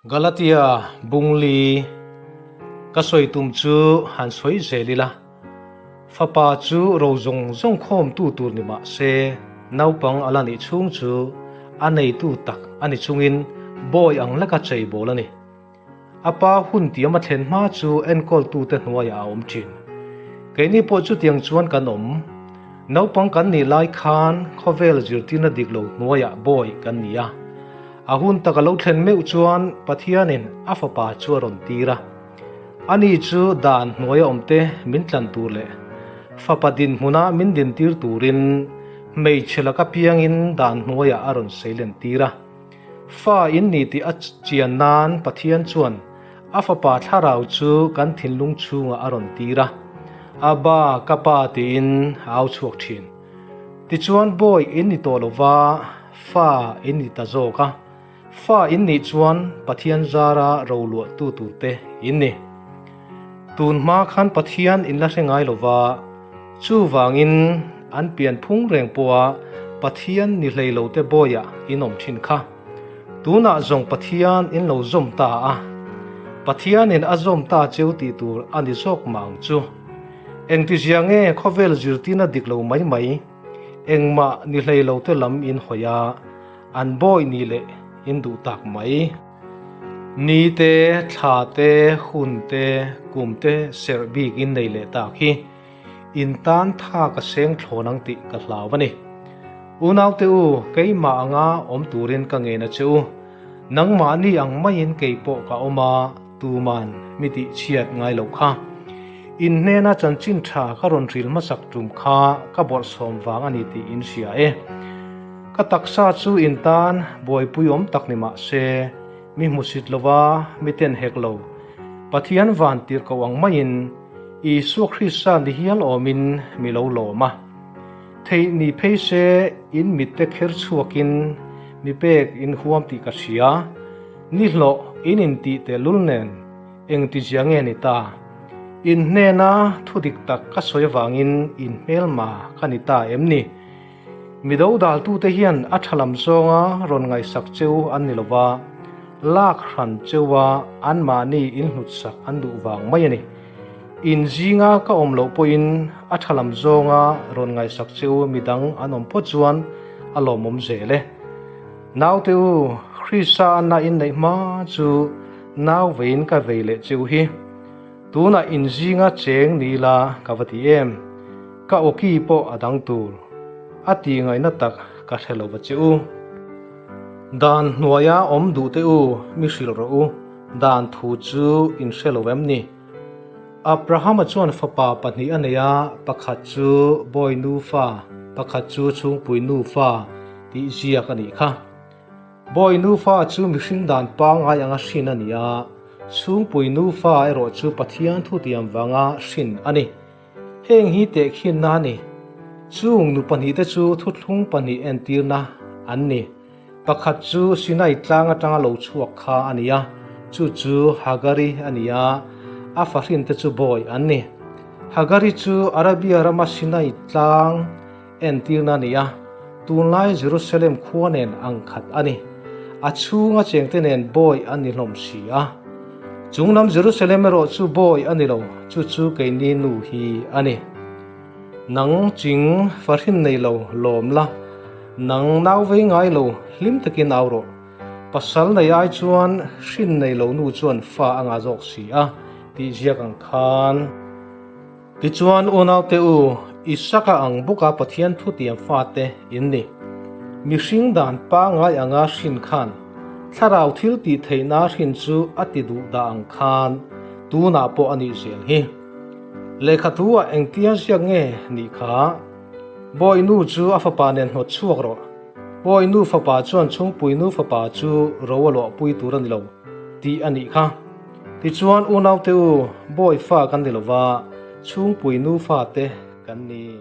Galatia Bungli ka sawi tum chu han sawi zel ila, fapa chu ro zawng zawng khawmtu tur ni mah se, naupang a la nih chhung chu a neitu tak a ni chungin bawi ang leka cheibawl a ni. A pa hun tiam a thlen hma chu enkawltute hnuaiah a awm thin. Keini pawh chutiang chuan kan awm. Naupang kan nih lai khan khawvel zirtirna dik lo hnuaiah bawi kan ni a. A hun tak a lo thlen meuh chuan Pathianin a fapa chu a rawn tir a. Ani chu dan hnuaia awmte min tlan tur leh fapa dinhmuna min dintir turin hmeichhe laka piangin dan hnuaiah a rawn seilen tir a. Fa in ni tih a chian nan Pathian chuan a fapa thlarau chu kan thinlung chhungah a rawn tir a. Abba, ka pa tiin a au chhuak thin. Tichuan bawi in ni tawh lova, Fa in ni ta zawk a, fa in nih chuan Pathian zara roluahtu turte in ni. Tun hma khan Pathian in la hre ngai lo va, chuvangin an pian phung reng pawha Pathian ni hlei lote bawiah in awm thin kha. Tunah zawng Pathian in lo zawm ta a, Pathianin a zawm ta cheu tih tur a ni zawk mah ang chu. Engtizia nge khawvel zirtirna dik lo mai mai? Engmah ni hlei lo te lam in hawi a, an bawi ni leh in duh tak mai. Ni te, thla te, hun te, kum te serh bik in nei leh tak hi in tan tha ka seng thlawn ang tih ka hlau a ni. Unaute u, keimah anga awm turin ka ngen a che u. Nangmahni ang maiin kei pawh ka awm a. Tuman mi tih chhiat ngai loh kha. In hnena chanchin tha ka rawn hril hmasak tum kha ka bawrhsawm vang a ni tih in hria e. Ka taksa chu in tan buaipui awm tak ni mah se, mi hmusit lova mi ten hek lo. Pathian van tirh koh ang maiin Isua Krista ni hial awmin mi lo lawm a. Theih ni phei se in mitte kher chhuakin mi pek in huam tih ka hria. Ni hlawh in intih tehlul nen engti zia nge ni ta? In hnena thu dik tak ka sawi avangin in hmelma ka ni ta em ni? Mi dodaltute hian a tha lam zawnga rawn ngaihsak cheu an ni lova, lak hran cheua anmahni inhlutsak an duh vang mai a ni. In zinga ka awm loh pawhin a tha lam zawnga rawn ngaihsak cheu midang an awm phawt chuan a lawmawm zel e. Naute u, Krista anna inneih hma chu nau veiin ka vei leh cheu hi. Tunah in zinga cheng ni ila ka va ti em? Ka awki pawh a dang tur. A ti ngaihna tak ka hre lo va che u. Dan hnuaia awm duh te u, mi hrilh rawh u, dan thu chu in hre lo em ni? Abrahama chuan fapa pahnih a nei a, pakhat chu bawi nufa, pakhat chu chhungpui nufa tih ziak a nih kha. Bawi nufa chu mihring dan pangngai anga hrin a ni a, chhungpui nufa erawh chu Pathian thutiam vanga hrin a ni. Heng hi tehkhinna a ni. Chung nu pahnihte chu thuthlung pahnih entirna an ni. Pakhat chu Sinai tlang atanga lo chhuak kha a ni a, chu chu Hagari a ni a, a fahrinte chu bawi an ni. Hagari chu Arabia rama Sinai tlang entirna a ni a, tunlai Jerusalem khua nen ang khat a ni. A chhunga chengte nen bawi an ni hlawm si a. Chunglam Jerusalem erawh chu bawi a ni lo, chu chu keini nu hi a ni. Nang ching fahrin nei lo lawm la, nang nau vei ngai lo hlim takin au rawh. Pasal nei ai chuan hrin nei lo nu chuan fa a ngah zawk si a, tih ziak ang khan. Tichuan unaute u, Isaka ang bawka Pathian thutiam fate in ni. Mihring dan pangngai anga hrin khan thlarau thil tih theihna hrin chu a ti duh dah ang khan tunah pawh a nih zel hi. Lehkha thu ah engtia ziak nge nih kha? Bawi nu chu a fapa nen hnawt chhuak rawh. Bawi nu fapa chuan chhungpui nu fapa chu ro a luahpui tur a ni lo tih a nih kha. Tichuan unaute u, bawi fa kan ni lova, chhungpui nu fate kan ni.